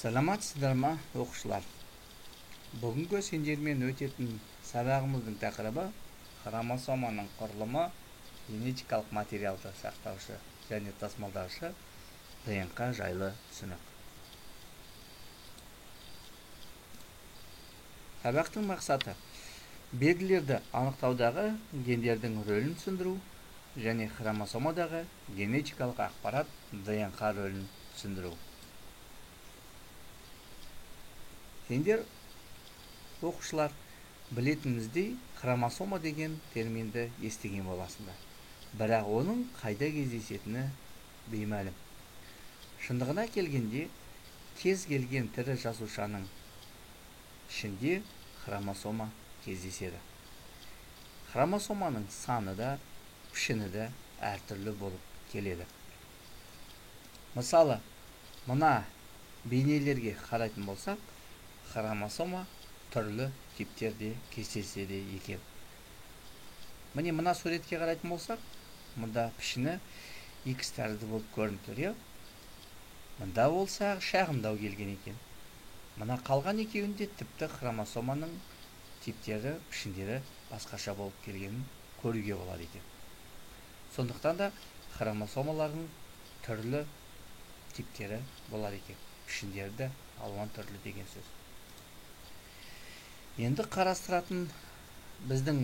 Саламатсыздар ма, оқушылар? Бүгінгі сендермен өтетін сабағымыздың тақырыбы хромосоманың құрылымы, генетикалық материалды сақтаушы және тасымалдаушы ДНК жайлы түсінік. Сабақтың мақсаты белгілерді анықтаудағы гендердің рөлін түсіндіру және хромосомадағы генетикалық ақпарат ДНК рөлін түсіндіру. Сендер, оқушылар, білетініңіздей, хромосома деген терминді естіген боласыңдар. Бірақ оның қайда кездесетіні беймәлім. Шындығына келгенде, кез келген тірі жасушаның ішінде хромосома кездеседі. Хромосоманың саны да, пішіні де әртүрлі болып келеді. Мысалы, мына бейнелерге қарайтын болсақ, хромосома түрлі типтерде кездеседі екен. Міне, мына суретке қарайтын болсақ, мұнда пішіні X тәрізді болып көрініп тұр, иә? Мұнда болса шағындау келген екен. Мына қалған екеуінде тіпті хромосоманың типтері, пішіндері басқаша болып келгенін көруге болады екен. Сондықтан да хромосомалардың түрлі типтері болады екен. Пішіндері де алуан түрлі деген сөз. Енді қарастыратын біздің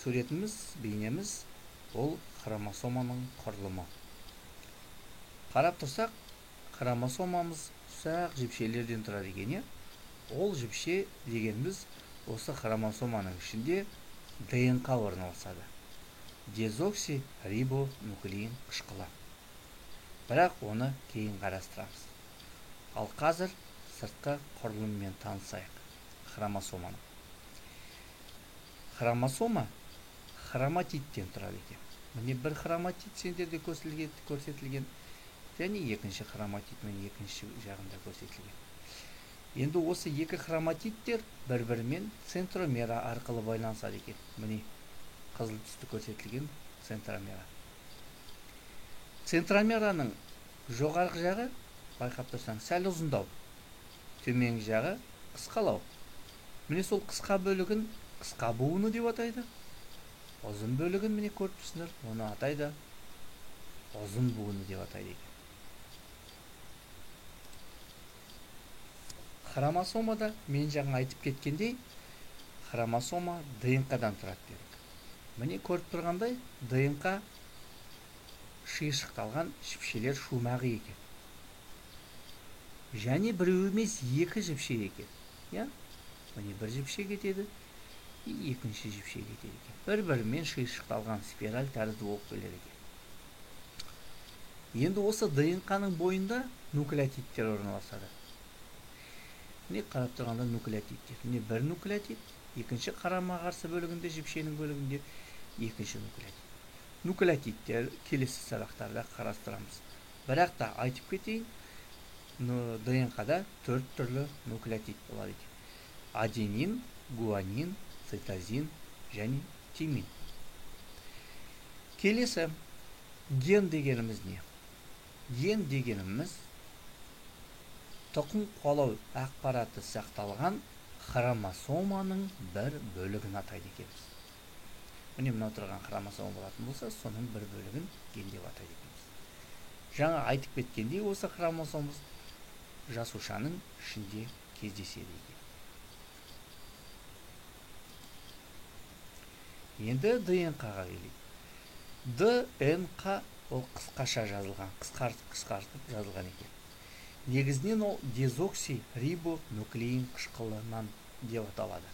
суретіміз, бейнеміз ол хромосоманың құрылымы. Қарап тұрсақ, хромосомамыз ұсақ жіпшелерден тұрады екен, иә? Ол жіпше дегеніміз осы хромосоманың ішінде ДНК орналасады. Дезоксирибонуклеин қышқылы. Бірақ оны кейін қарастырамыз. Ал қазір сыртқы құрылыммен танысайық. Хромосоманы. Хромосома хроматидтен тұрады екен. Міне, бір хроматид сендерде көрсетілген, және екінші хроматид міне екінші жағында көрсетілген. Енді осы екі хроматидтер бір-бірімен центромера арқылы байланысады екен. Міне, қызыл түсті көрсетілген центромера. Центромераның жоғарғы жағы, байқап тұрсаң, сәл ұзындау, төменгі жағы қысқалау. Міне, сол қысқа бөлігін қысқа буыны деп атайды. Ұзын бөлігін, міне, көріп тұрсыңдар, оны атайды ұзын буыны деп атайды екен. Хромосомада мен жаңа айтып кеткендей, хромосома ДНК-дан тұрады дедік. Міне, көріп тұрғандай, ДНК шиыршықталған жіпшелер шумағы екен. Және біреу емес, екі жіпше екен. Иә? Міне, бір жіпше кетеді, екінші жіпше кетеді екен. Бір-бірімен шиыршықталған спираль тәрізді болып келеді екен. Енді осы ДНК-ның бойында нуклеотидтер орналасады. Міне, қарап тұрғанда нуклеотидтер. Міне, бір нуклеотид, екінші қарама-қарсы бөлігінде, жіпшенің бөлігінде екінші нуклеотид. Нуклеотидтер келесі сабақтарда қарастырамыз. Бірақ та айтып кетейін, ДНК-да төрт түрлі нуклеотид болады екен. Аденин, гуанин, цитозин және тимин. Келесі ген дегеніміз не? Ген дегеніміз тұқым қуалау ақпараты сақталған хромосоманың бір бөлігін атайды екенбіз. Міне, мынау тұрған хромосома болатын болса, соның бір бөлігін ген деп атайды екенбіз. Жаңа айтып кеткендей, осы хромосомамыз жасушаның ішінде кездеседі екен. Енді ДНК-ға келейік. ДНК ол қысқаша жазылған, қысқартып жазылған екен. Негізінен ол дезоксирибонуклеин қышқылынан деп аталады.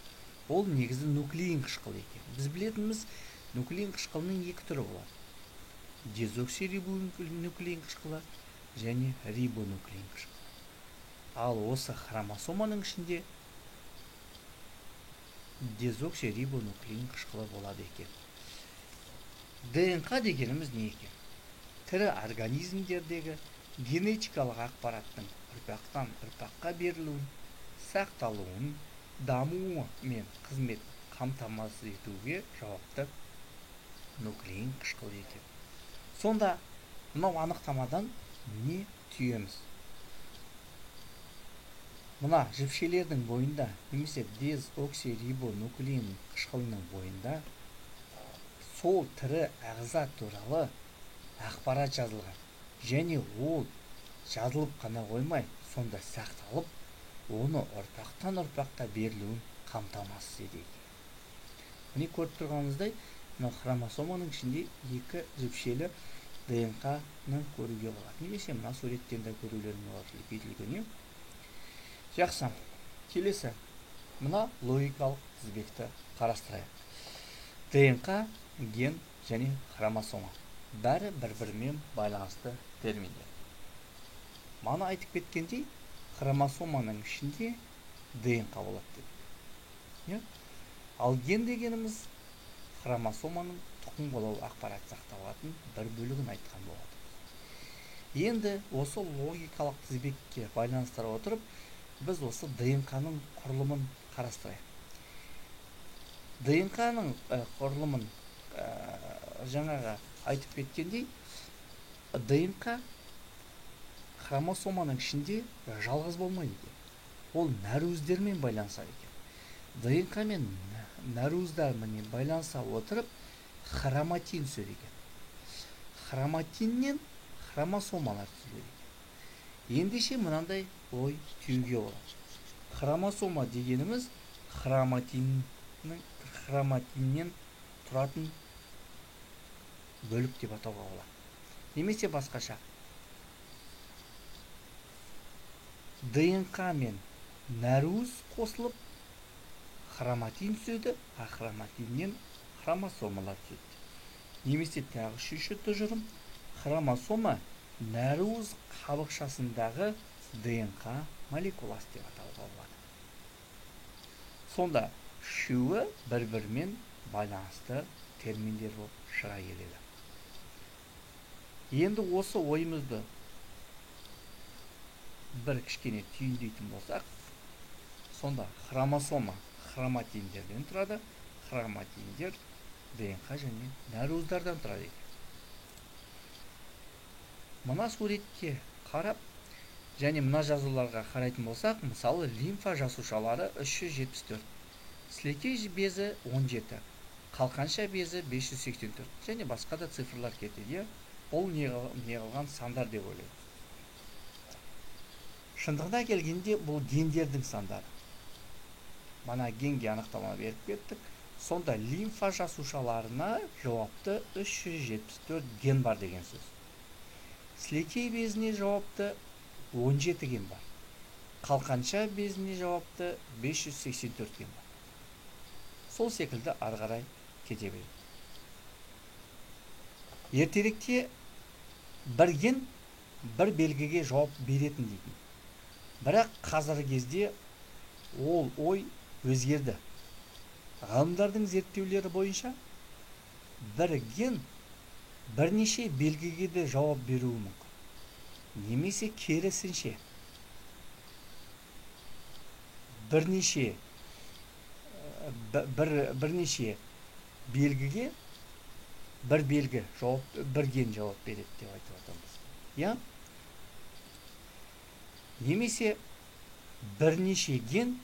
Ол негізі нуклеин қышқылы екен. Біз білетініміз, нуклеин қышқылының екі түрі болады. Дезоксирибонуклеин қышқылы және рибонуклеин қышқылы. Ал осы хромосоманың ішінде дезоксирибонуклеин қышқылы болады екен. ДНК дегеніміз не екен? Тірі организмдердегі генетикалық ақпараттың ұрпақтан ұрпаққа берілуін, сақталуын, дамуы мен қызмет қамтамасыз етуге жауапты нуклеин қышқылы екен. Сонда мынау анықтамадан не түйеміз? Мына жіпшелердің бойында немесе дезоксирибонуклеин қышқылының бойында сол тірі ағза туралы ақпарат жазылған. Және ол жазылып қана қоймай, сонда сақталып, оны ұрпақтан ұрпаққа берілуін қамтамасыз етеді. Міне көріп тұрғаныңыздай, мына хромосоманың ішінде екі жіпшелі ДНК-ны көруге болады. Немесе мына суреттен де көрулеріңе болады, үлкейтілген. Жақсы. Келесі мына логикалық тізбекті қарастырайық. ДНК, ген және хромосома бәрі бір-бірімен байланысты терминдер. Мана айтып кеткендей, хромосоманың ішінде ДНК болады дедік. Ал ген дегеніміз хромосоманың тұқым қуалау ақпарат сақталатын бір бөлігін айтқан болады. Енді осы логикалық тізбекке байланыстыра отырып, біз осы ДНК-ның құрылымын қарастырайық. ДНК-ның құрылымын жаңағы айтып кеткендей, ДНК хромосоманың ішінде жалғыз болмайды екен. Ол нәруыздермен байланысады екен. ДНК мен нәруыздармен байланыса отырып, хроматин түседі екен. Хроматиннен хромосомалар түзіледі екен. Ендеше мынандай ой түюге болады. Хромосома дегеніміз хроматиннен тұратын бөлік деп атауға болады. Немесе басқаша, ДНК мен нәруыз қосылып хроматин түседі, а хроматиннен хромосомалар түседі. Немесе тағы үшінші тұжырым, хромосома нәруыз қабықшасындағы ДНК молекуласы деп атауға болады. Сонда үшеуі бір-бірімен байланысты терминдер болып шыға келеді. Енді осы ойымызды бір кішкене түйіндейтін болсақ, сонда хромосома хроматиндерден тұрады, хроматиндер ДНК және нәруыздардан тұрады екен. Мына суретке қарап және мына жазуларға қарайтын болсақ, мысалы лимфа жасушалары 374, сілекей безі 17, қалқанша безі 584 және басқа да цифрлар кетеді. Бұл не қылған сандар деп ойлаймын. Шындығына келгенде бұл гендердің сандары. Мана генге анықтама беріп кеттік. Сонда лимфа жасушаларына жауапты 374 ген бар деген сөз. Сілекей безіне жауапты 17 ген бар. Қалқанша безіне жауапты 584 ген бар. Сол секілді ары қарай кете береді. Ертеректе бір ген бір белгіге жауап беретін дейтін. Бірақ қазіргі кезде ол ой өзгерді. Ғалымдардың зерттеулері бойынша бір ген бірнеше белгіге де жауап беруі мүмкін. Немесе керісінше бірнеше белгіге бір белгі жауап, бір ген жауап береді деп айтып жатырмыз. Я? Немесе бірнеше ген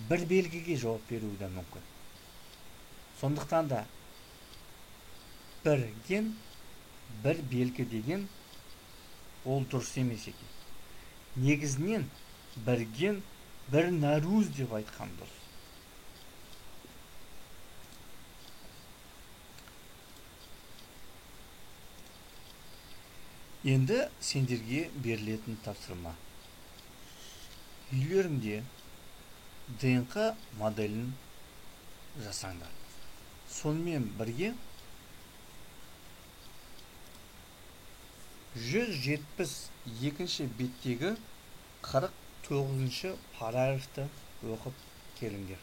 бір белгіге жауап беруі де мүмкін. Сондықтан да бір ген бір белгі деген ол дұрыс емес екен. Негізінен бір ген бір нәруыз деп айтқан дұрыс. Енді сендерге берілетін тапсырма. Үйлеріңде ДНК моделін жасаңдар. Сонымен бірге 172-ші беттегі 49-шы параграфты оқып келіңдер.